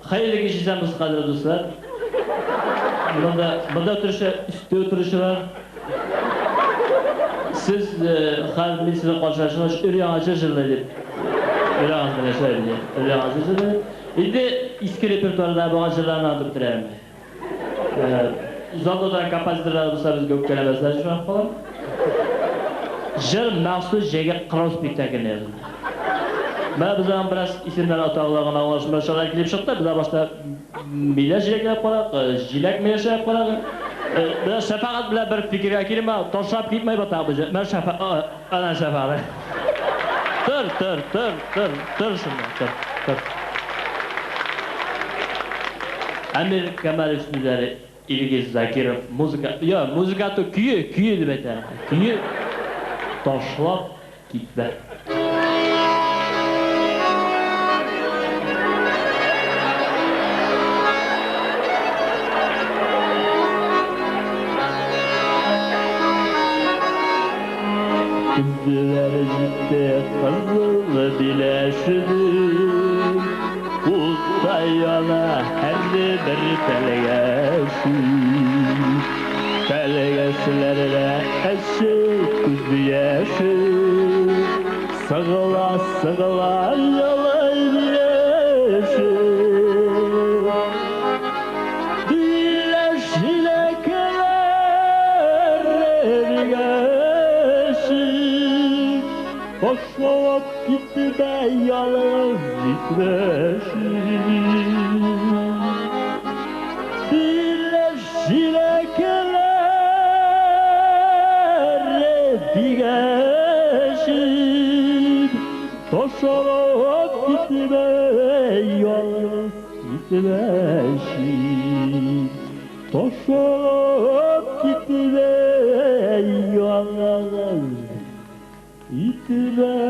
Хәерле кич, исәнмесез, кадерле дуслар. Монда монда утыручы, өстә утыручылар. Сез хәзер мин сезне каршыга чыгач, өр-яңа җыр җырлый дип. Өр-яңа менә шулай диде. Өр-яңа җыр җырлый. Инде иске репертуарда булган җырларны онытып бетерәм. Залда утырган композиторлар булса безгә үпкәләмәсләр дип ышанып калам. Җыр махсус җәйге кырау спектакленә язылды. Менә без аның бераз исемнәрен атаулар гына аңлашылмаучылар килеп чыкты. Без башта миләш җиләкләп карадык, җиләк миләшләп карадык. Менә Шәфәгать белән бер фикергә килеп, ташлап китмәй батак без. Менә Шәфәгать, әнә Шәфәгать. Тор, тор, тор, тор, тор шунда, тор, тор. Әмир Камалев сүзләре, Илгиз Закиров музыка, я, музыка то көе, көе дип әйтә. Көе ташлап китмә. Көзләр җитте кызыл биләшенең, Утта яна һәрбер тәлгәше. Тәлгәшләрдә әче күз яше, Сыгыла, сыгыла елый биләше. Биләш җиләкләре бигәше, Ташлап китте дә ялгыз җитмәше. Биләш җиләкләре бигәше, Ташлап китте дә ялгыз җитмәше. Ташлап китте дә ялгыз итмәше.